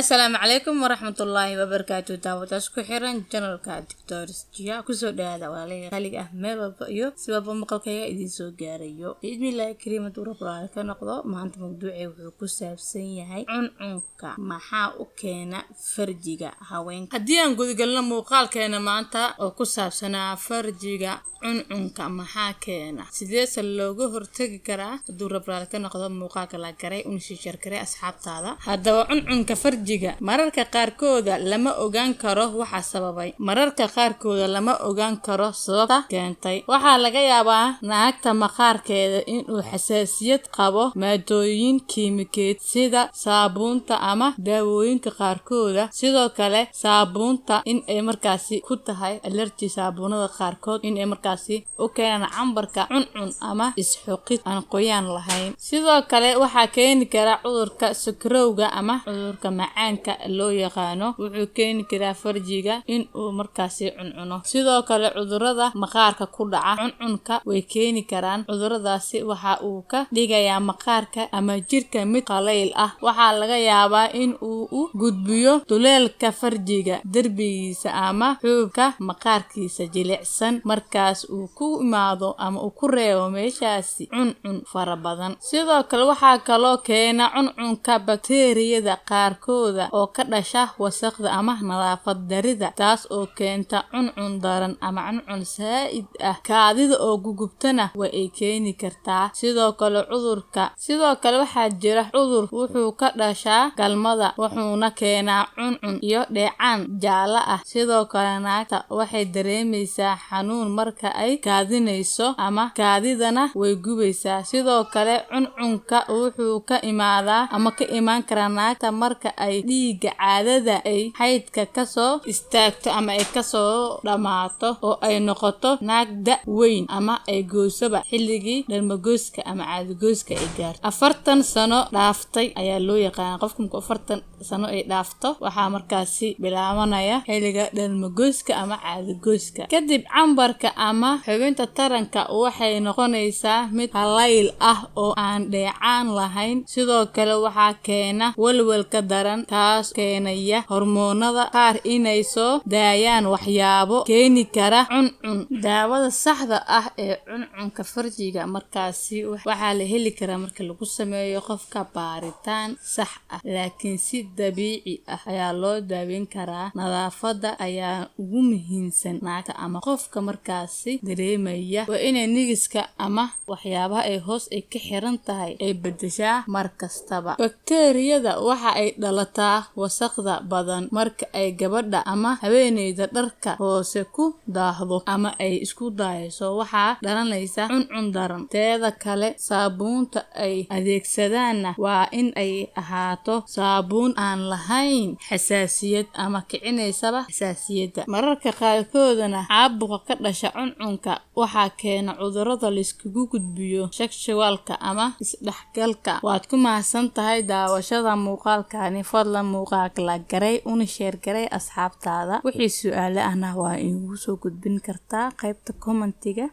Asalaamu calaykum waraxmatullaahi wabarakaatu. Daawadaas ku xiran channelka Doctor Jiya, kusoo dhawaada walaalahey qaaliga ah, meel walba iyo si walba maqalkayga idiin soo gaarayo. Biidnillaahi kariim, hadduu Rabbi ka noqdo, maanta mawduucay wuxuu ku saabsan yahay cuncunka maxaa u keena farjiga haweenka. Haddii aan gudagalno muuqaalkeena maanta oo ku saabsanaa farjiga cuncunka maxaa keena, sideese looga hortagi karaa? Hadduu Rabbi ka noqdo, muuqaalka la garay una sii share garay asxaabtaada. Haddaba, cuncunka farjiga mararka qaarkooda lama ogaan karo waxa sababay. Mararka qaarkooda lama ogaan karo sababta keentay. Waxaa laga yaabaa naagta maqaarkeeda inuu xasaasiyad qabo maadooyin kiimikeed sida saabuunta ama daawooyinka qaarkooda. Sidoo kale saabuunta in ay markaasi ku tahay allergy, saabuunada qaarkood in ay markaasi u keenaan cambarka cuncun ama isxoqid aan qoyaan lahayn. Sidoo kale waxaa keeni kara cudurka sokorowga ama cudurka macaanka loo yaqaano, wuxuu keeni karaa farjiga in uu markaasi cuncuno. Sidoo kale cudurada maqaarka ku dhaca cuncunka way keeni karaan. Cuduradaasi waxa uu ka dhigayaa maqaarka ama jirka mid qalayl ah. Waxaa laga yaabaa in uu u gudbiyo duleelka farjiga derbigiisa ama xuubka maqaarkiisa jilicsan, markaas uu ku imaado ama uu ku reebo meeshaasi cuncun fara badan. Sidoo kale waxaa kaloo keena cuncunka bakteeriyada qaarkooda oo ka dhasha wasaqda ama nadaafad darida, taas oo keenta cuncun daran ama cuncun saa'id ah. Kaadida oo gugubtana waa ay keeni kartaa. Sidoo kale cudurka, sidoo kale waxaa jira cudur wuxuu ka dhashaa galmada, wuxuuna keenaa cuncun iyo dheecaan jaala ah. Sidoo kale naagta waxay dareemaysaa xanuun marka ay kaadinayso ama kaadidana way gubaysaa. Sidoo kale cuncunka wuxuu ka imaadaa ama ka imaan karaa naagta marka ay dhiigga caadada ay xaydka kasoo istaagto ama ay kasoo dhammaato oo ay noqoto naag da' weyn ama ay goysoba xilligii dhalmagoyska ama caadagoyska ay gaarto 40 sano dhaaftay ayaa loo yaqaana. Qofka markuu 40 sano ay dhaafto, waxaa markaasi bilaabanaya xilliga dhalmagoyska ama caadagoyska. Kadib cambarka ama xubinta taranka waxay noqonaysaa mid halayl ah oo aan dheecaan lahayn. Sidoo kale waxaa keena walwalka daran, kaas keenaya hormoonada qaar inay soo daayaan waxyaabo keeni kara cuncun. Daawada saxda ah ee cuncunka farjiga markaasi waxaa la heli karaa marka lagu sameeyo qofka baaritaan sax ah, laakiin si dabiici ah ayaa loo daaweyn karaa. Nadaafada ayaa ugu muhiimsan. Naagta ama qofka markaasi dareemaya waa inay nigiska ama waxyaabaha ay hoos ay ka xiran tahay ay bedeshaa mar kastaba. Bakteeriyada waxa ay dhalataa wasaqda badan marka ay gabadha ama haweeneyda dharka hoose ku daahdo ama ay isku daayso, waxaa dhalanaysa cuncun daran. Teeda kale, saabuunta ay adeegsadaanna waa in ay ahaato saabuun aan lahayn xasaasiyad ama kicinaysaba xasaasiyadda. Mararka qaarkoodna caabuqa ka dhasha cuncunka waxaa keena cudurada layskugu gudbiyo sexualka ama isdhexgalka. Waad ku mahadsan tahay daawashada muuqaalkani. Fadlan muuqaalka la garay una share garay asxaabtaada. Wixii su-aale ahna waa iigu soo gudbin kartaa qaybta commentiga.